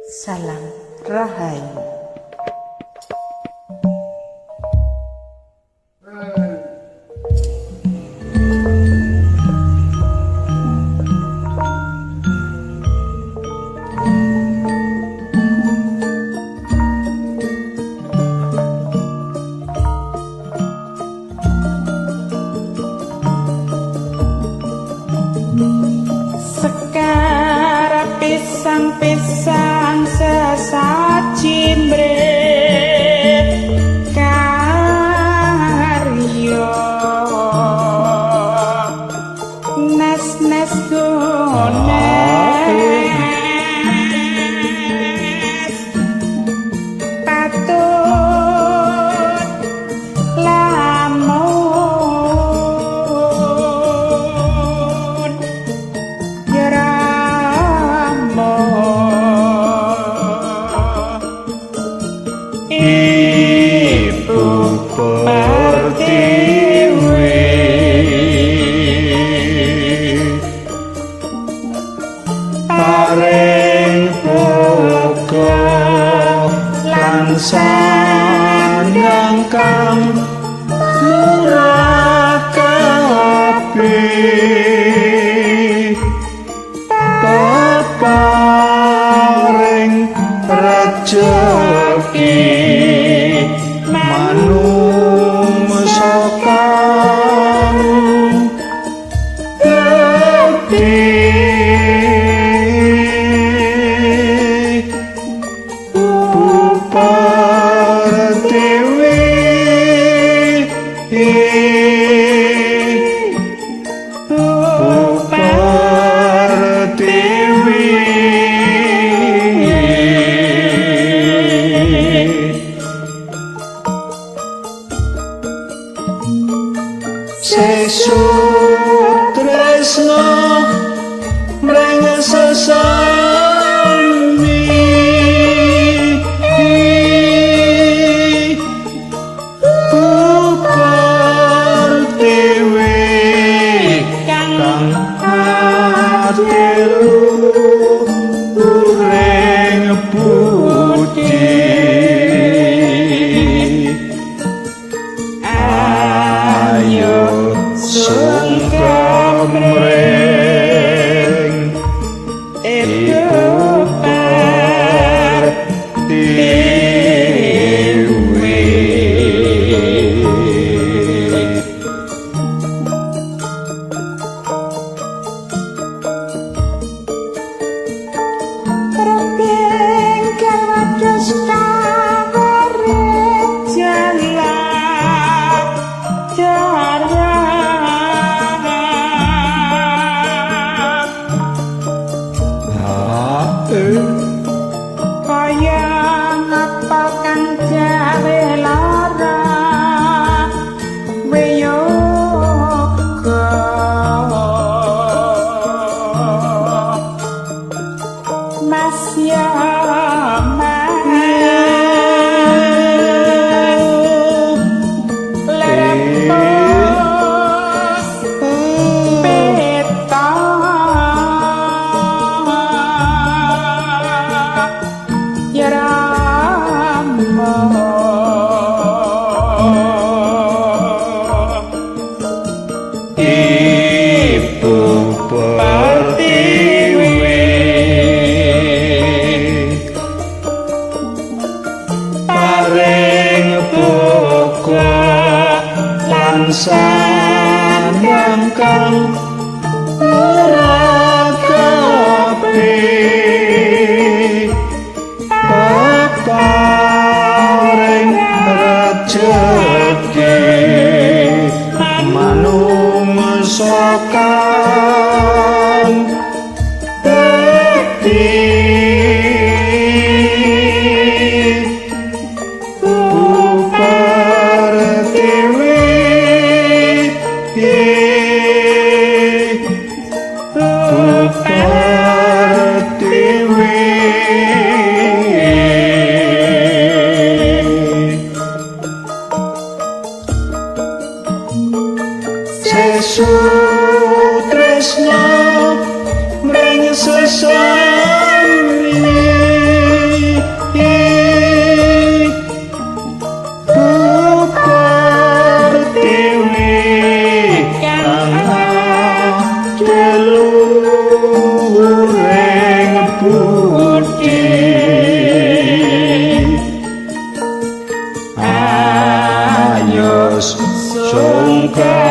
Salam Rahayu. Sekar pisang-pisang sesaji mrek karyo nes-nes gones patut lamun Ibu Pertiwi paring buka lan sandang kang murah kabeh paring rejeki manungsa kang gedhe. Bu Pertiwi, Bu Pertiwi, sesuk tresno mring sesami Bu Pertiwi kang kang adiluhuring budi. Ayo sungkem ring Ibu Pertiwi. Rebengkel wedhus kawere jalan jaran kaya ngapa kang gawe lara wiyoga Mas ya Mas lepus peta ya Rama Ibu Pertiwi paring buka lan sandang kang murah kabeh paring rejeki manungsa kang dadi. Bu Pertiwi, Bu Pertiwi, sesuk tresno mring sesami. Ayo sungkem.